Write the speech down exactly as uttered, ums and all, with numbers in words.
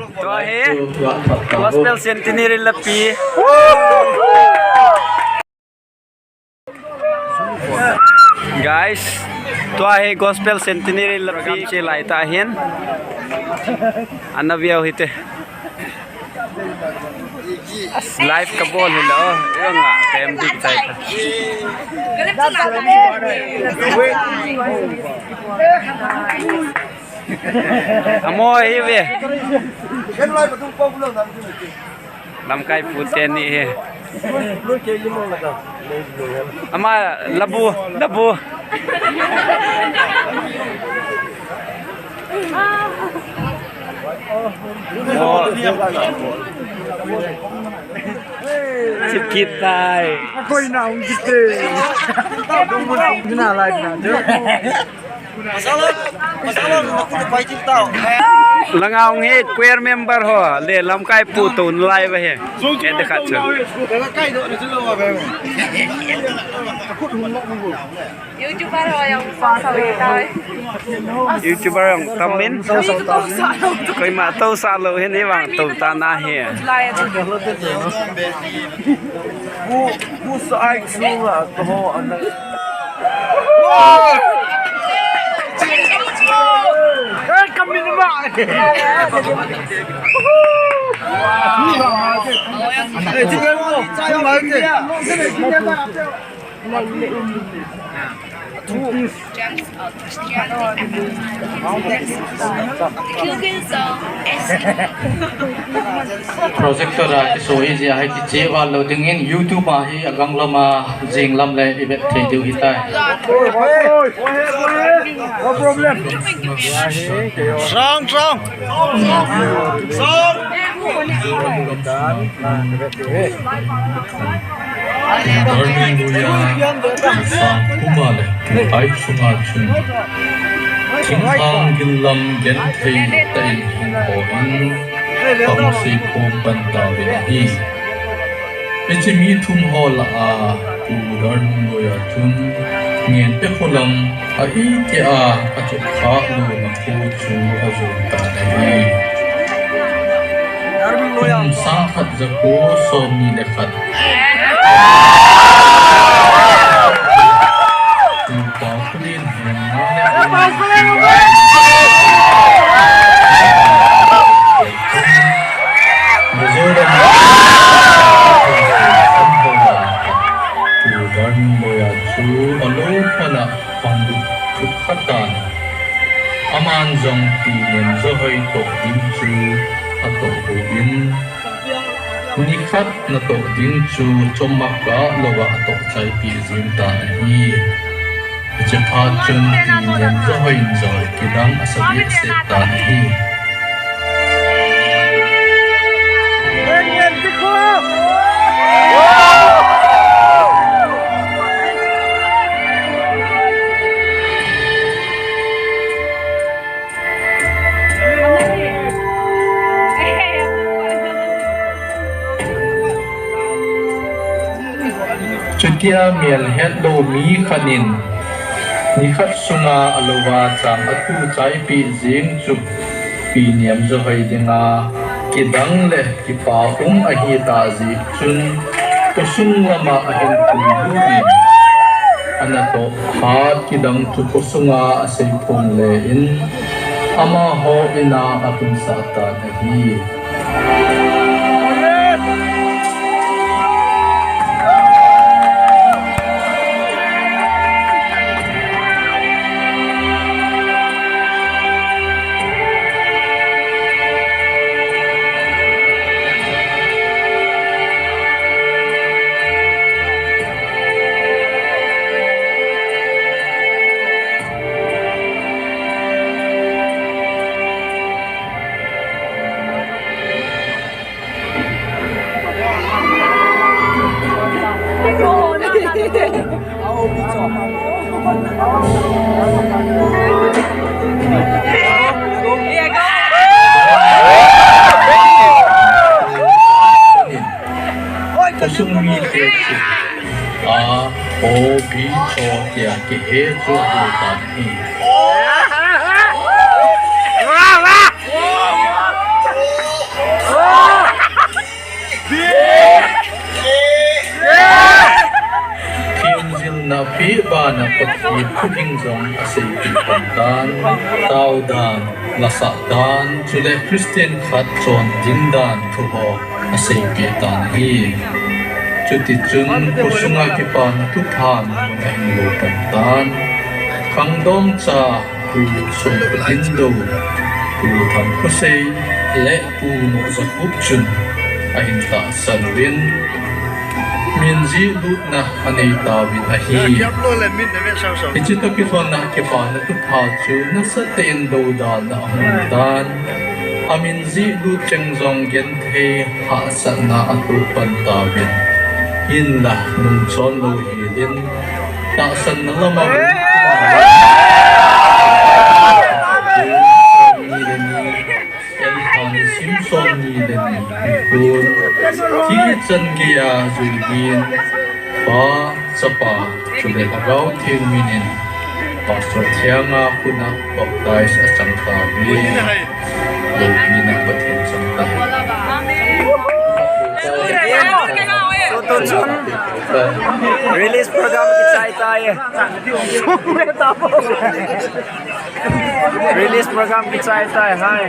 Tua hi Gospel Centenary lapi. Guys, tua hi Gospel Centenary lapi che lai ta hin. Ana view hite. Live kabol hi lo. Yong a, tem dik tai. Amo hi ve. Lamkai pu teni hi. Ama labu, labu. Chip kit tai. Koi na hung kit te. Ding na lai na. Masala, masala, aku tu pai tip tau. Langa hung hi choir member ho, le lamkai pu tu nalai ba he. Ke de khat chu. YouTuber ho yang sa sa le tai. YouTuber yang tamin. Koi ma to sa lo hin ni wang to ta na he. Bu, bu sa ai sunga to ho ana. Projector a kiso hi jia hi kiche val lo dingin YouTube a hi agang lama jing lam le i vet thei diu hi tai. No problem. Strong, strong. Strong. Darling Luya, sang kuma le ai sunga chun. Thinghang gin lam gen thei ta in hin ho in. Pang sei khom pan ta ve hi. Hiche mi thum ho lah a, Pu Darnung Loia chun, Ngenpekho lam a itia a chepkhah lona kho chu ajon tan ahi. Kum sang khat ja ko som ni le khat. Pu Paolen Mizoram Pu Darnung Loia chu alo phala panglut thut khat tan. Aman jong Pi Nemjohoi toh ding chu atoh uvin. Nikhat natoh ding chu chomkhat louva atoh chaipi jing tan ahi. Hiche phat chun Pi Nemjohoi in jong kidang asa behseh tan ahi. Chutia mel hetlou mi khat in nikhat sunga alouva chang atu chaipi jing chu Pi Nemjohoi dinga kidang le kipa um ahi tah jeh chun, khosung lama ahin puilut in, anatoh phat kidang chu khosunga aseiphong le in, amaho ina apunsah tan ahi. Khosung mite chu a, o, bi, cho tia kihe chu ahi tan ahi. Bana Pathen thu ding jong aseipeh pan tan, tao dan, lasah dan, chule Christian khat chon ding dan thu ho aseipeh tan ahi. Chutichun khosunga kipana thupha mun ahin lo pan tan. Khangdong cha Pu Songkhup Dindo, Pu Thangkhosei le Pu Nohjakhup chun ahin tahsan uvin, min jih lutna anei tauvin ahi. Hiche toh kilhonna kipana thupha chu nasatah in dodalna ahung tan. Amin jih lut cheng jong genthei hahsatna atoh pan tauvin. Hinla nungchon louhel in tahsanna lama Simson ni le ni, Elhan Simson ni le ni, Mikun, thichan geiya juidin, Pa, Chapa, chule Lhagao Theng minin, Pastor Thianga khutna baptize achang tauve. Loupina Pathen chang tahen. Tutu chun release program kichai tai. Release program kichai tai hai.